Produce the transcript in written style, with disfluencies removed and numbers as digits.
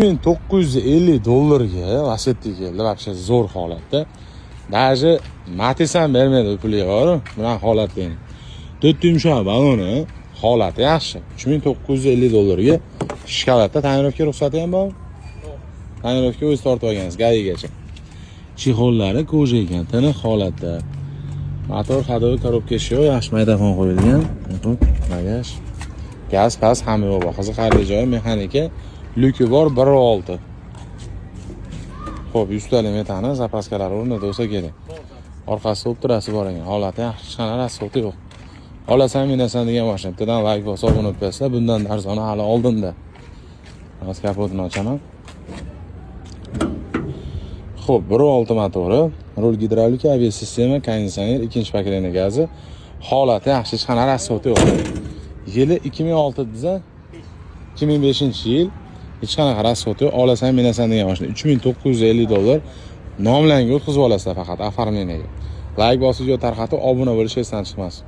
950 dollarga Lacetti keldi, вообще zo'r holatda. Даже Matiz ham bermaydi bu pulga, boru. Bunaqa holatda endi. To'rtta yumshoq baloni, holati yaxshi. 3950 dollarga shokoladda. Тонировка ruxsati ham bor. Тонировка o'zi tortib olgansiz ГАИ gacha. Чехол lari кожа ekan, tiniq holatda. Motor, ходовой, коробка ishi yo'q, yaxshi magnitofon qo'yilgan. Bagaj. Gaz, past hamma yo'q bor. Qiziqarli joyi mexanika. Люк i bor, 1.6. Xo'p, 100 talik metani, запаска lari o'rnida bo'lsa kerak. Orqasida o'ptirasi bor ekan. Holati yaxshi, hech qanaqa расход i yo'q. Olasan, minasan degan mashina. Bittadan layk bosib obuna bo'lib qo'yasizlar. Bundan arzoni hali oldinda. Hozir kapotini ochaman. Xo'p, 1.6 motori, rul gidravlika, ABS sistema, konditsioner, ikkinchi поколение gazi. Holati yaxshi, hech qanaqa расход i yo'q. Yili 2006 desa, 2005-yil, hech qanaqa расход i yo'q. Olasan, minasan degan mashina. 3950 dollar. Nomlangga o'tkazib olasizlar faqat оформление ga. Layk bosib, video tarqatib, obuna bo'lish esdan chiqmasin.